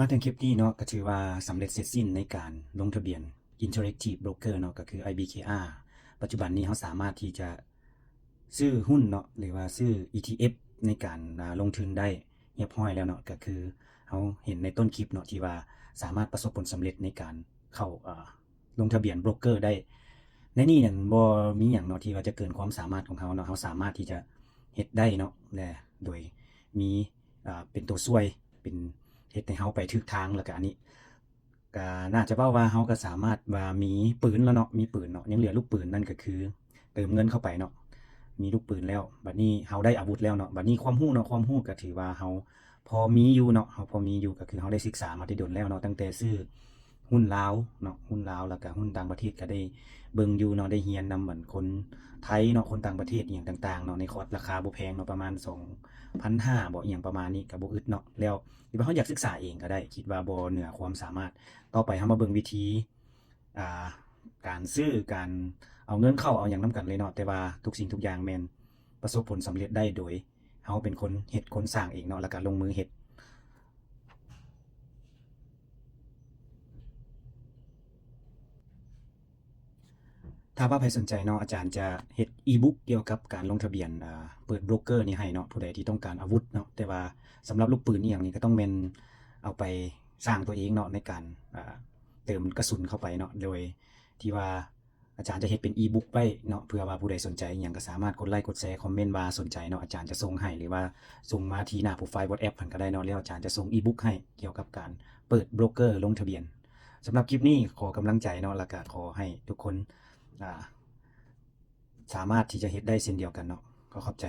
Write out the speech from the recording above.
ມາເຖິງຄລິບນີ້ເນາະ ກໍຖືວ່າສຳເລັດເສັດສິ້ນໃນການລົງທະບຽນ Interactive Broker ເນາະ ກໍຄື ໄອບີເຄອາ ປັດຈຸບັນນີ້ເຮົາສາມາດທີ່ຈະຊື້ຫຸ້ນເນາະ ຫຼືວ່າຊື້ ອີທີເອັຟ ໃນການ ອາ ລົງທຶນໄດ້ຮຽບຮ້ອຍແລ້ວເນາະ ກໍຄືເຮົາເຫັນໃນຕົ້ນຄລິບເນາະ ທີ່ວ່າສາມາດປະສົບຜົນສຳເລັດໃນການເຂົ້າ ອາ ລົງທະບຽນໂບຣກເກີໄດ້. ໃນນີ້ນັ້ນບໍ່ມີຫຍັງເນາະ ທີ່ວ່າຈະເກີນຄວາມສາມາດຂອງເຮົາເນາະ ເຮົາສາມາດທີ່ຈະເຮັດໄດ້ເນາະ ແລະ ໂດຍມີ ອ່າ ເປັນຕົວຊ່ວຍ ເປັນເຮັດໃຫ້ເຮົາໄປຖືກທາງ. ແລ້ວກະອັນນີ້ກະໜ້າຈະເວົ້າວ່າເຮົາກະສາມາດວ່າມີປືນແລ້ວເນາະ ມີປືນເນາະ ຍັງເຫຼືອລູກປືນ ນັ້ນກະຄືເຕີມເງິນເຂົ້າໄປເນາະ ມີລູກປືນແລ້ວ ບາດນີ້ເຮົາໄດ້ອາວຸດແລ້ວເນາະ ບາດນີ້ຄວາມຮູ້ເນາະ ຄວາມຮູ້ກະຖືວ່າເຮົາພໍມີຢູ່ເນາະ ເຮົາພໍມີຢູ່ ກະຄືເຮົາໄດ້ສຶກສາມາແຕ່ດົນແລ້ວເນາະ ຕັ້ງແຕ່ຊື້ຫຸ້ນລາວເນາະ ຫຸ້ນລາວ ແລ້ວກະຫຸ້ນຕ່າງປະເທດ ກະໄດ້ເບິ່ງຢູ່ເນາະ ໄດ້ຮຽນນຳອັນຄົນໄທເນາະ ຄົນຕ່າງປະເທດອີ່ຫຍັງຕ່າງໆເນາະ ໃນຄອດລາຄາບໍ່ແພງເນາະ ປະມານສອງພັນຫ້າບໍ ອີ່ຫຍັງປະມານນີ້ ກະບໍ່ອຶດເນາະ ແລ້ວ ຫຼືວ່າເຮົາຢາກສຶກສາເອງກໍໄດ້ ຄິດວ່າບໍ່ເໜືອຄວາມສາມາດ. ຕໍ່ໄປເຮົາມາເບິ່ງວິທີ ອ່າ ການຊື້ ການເອົາເງິນເຂົ້າເອົາຫຍັງນຳກັນເລີຍເນາະ ແຕ່ວ່າທຸກສິ່ງທຸກຢ່າງແມ່ນປະສົບຜົນສຳເລັດໄດ້ໂດຍເຮົາເປັນຄົນເຮັດຄົນສ້າງເອງເນາະ ແລ້ວກະລົງມືເຮັດ. ຖ້າວ່າໃຜສົນໃຈເນາະ ອາຈານຈະເຮັດອີບຸກກ່ຽວກັບການລົງທະບຽນ ອ່າ ເປີດໂບຣກເກີນີ້ໃຫ້ເນາະ ຜູ້ໃດທີ່ຕ້ອງການອາວຸດເນາະ ແຕ່ວ່າສຳລັບລູກປືນອີ່ຫຍັງນີ້ກະຕ້ອງແມ່ນເອົາໄປສ້າງຕົວເອງເນາະ ໃນການ ອ່າ ເຕີມກະສຸນເຂົ້າໄປເນາະ ໂດຍທີ່ວ່າອາຈານຈະເຮັດເປັນອີບຸກໄວ້ເນາະ ເພື່ອວ່າຜູ້ໃດສົນໃຈອີ່ຫຍັງກະສາມາດກົດໄລກົດແຊ ຄອມເມັນວ່າສົນໃຈເນາະ ອາຈານຈະສົ່ງໃຫ້ ຫຼືວ່າສົ່ງມາທີ່ໜ້າໂປຣໄຟລ໌ WhatsApp ຫັ້ນກະໄດ້ເນາະ ແລ້ວອາຈານຈະສົ່ງອີບຸກໃຫ້ກ່ຽວກັບການເປີດໂບຣກເກີລົງທະບຽນ. ສຳລັບຄລິບນີ້ຂໍກຳລັງໃຈເນາະ ແລ້ວກະຂໍໃຫ້ທຸກຄົນ ອ່າ ສາມາດທີ່ຈະເຮັດໄດ້ເຊັ່ນດຽວກັນເນາະ ຂໍຂອບໃຈ.